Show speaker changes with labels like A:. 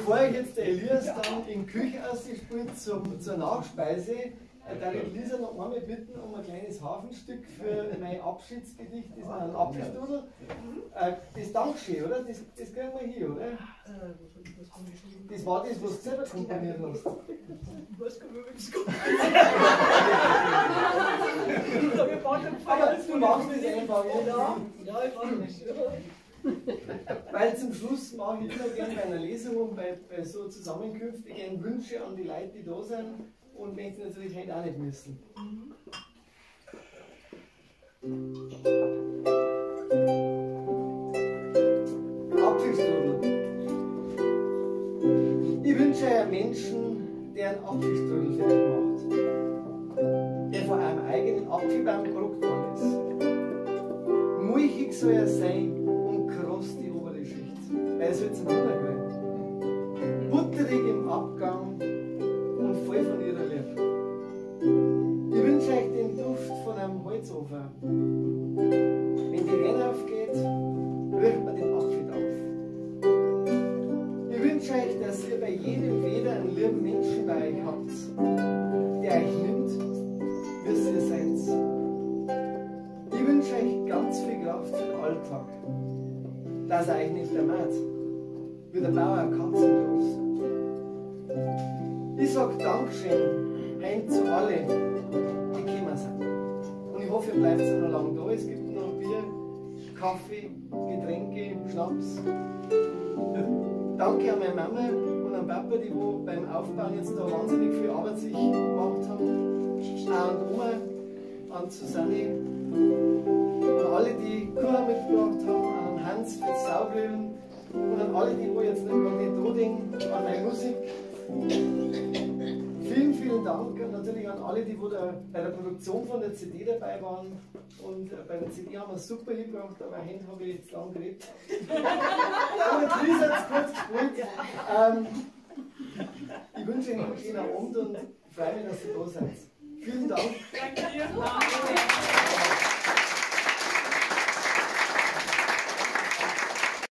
A: Bevor ich jetzt der Elias dann in die Küche ausspielt zur Nachspeise, darf ich Lisa noch einmal bitten um ein kleines Hafenstück für mein Abschiedsgedicht, das ist ein Apfelstrudel. Das Dankeschön, oder? Das kriegen wir hier, oder? Das war das, was du selber komponiert hast.
B: Was kann man wirklich komponieren?
A: Aber du machst das einfach, oder?
B: Ja, ja, ich mach das.
A: Weil zum Schluss mache ich immer gerne bei einer Lesung und bei so Zusammenkünften gerne Wünsche an die Leute, die da sind, und möchte natürlich heute auch nicht missen. Apfelstrudel. Ich wünsche einem Menschen, der einen Apfelstrudel fertig macht, der von einem eigenen Apfelbaum gerockt worden ist. Mulchig soll er sein und kross die obere Schicht, weil es wird zum Hunger gehen. Butterig im Abgang und voll von ihrer Liebe. Ich wünsche euch den Duft von einem Holzofen. Wenn die Renn aufgeht, riecht man den Apfeldampf. Ich wünsche euch, dass ihr bei jedem Wetter einen lieben Menschen bei euch habt, der euch nimmt, wie ihr seid. Ich wünsche euch ganz viel Kraft für den Alltag, dass er euch nicht ermahnt, wie der Bauer eine Katze groß. Ich sag Dankeschön heim zu alle, die gekommen sind. Und ich hoffe, ihr bleibt noch lange da. Es gibt noch Bier, Kaffee, Getränke, Schnaps. Danke an meine Mama und an Papa, die wo beim Aufbauen jetzt da wahnsinnig viel Arbeit sich gemacht haben. Auch an Oma, an Susanne, an alle, die Kuchen mitgebracht haben, an Hans fürs Saublölen und an alle, die wo jetzt nicht mehr nicht da denken, an meine Musik. Vielen, vielen Dank und natürlich an alle, die wo da bei der Produktion von der CD dabei waren. Und bei der CD haben wir es super hingebracht, aber heute habe ich jetzt lang geredet. Aber Lisa hat es kurz gespielt. Ich wünsche Ihnen einen schönen Abend und freue mich, dass ihr da seid. Vielen Dank.
B: Danke dir.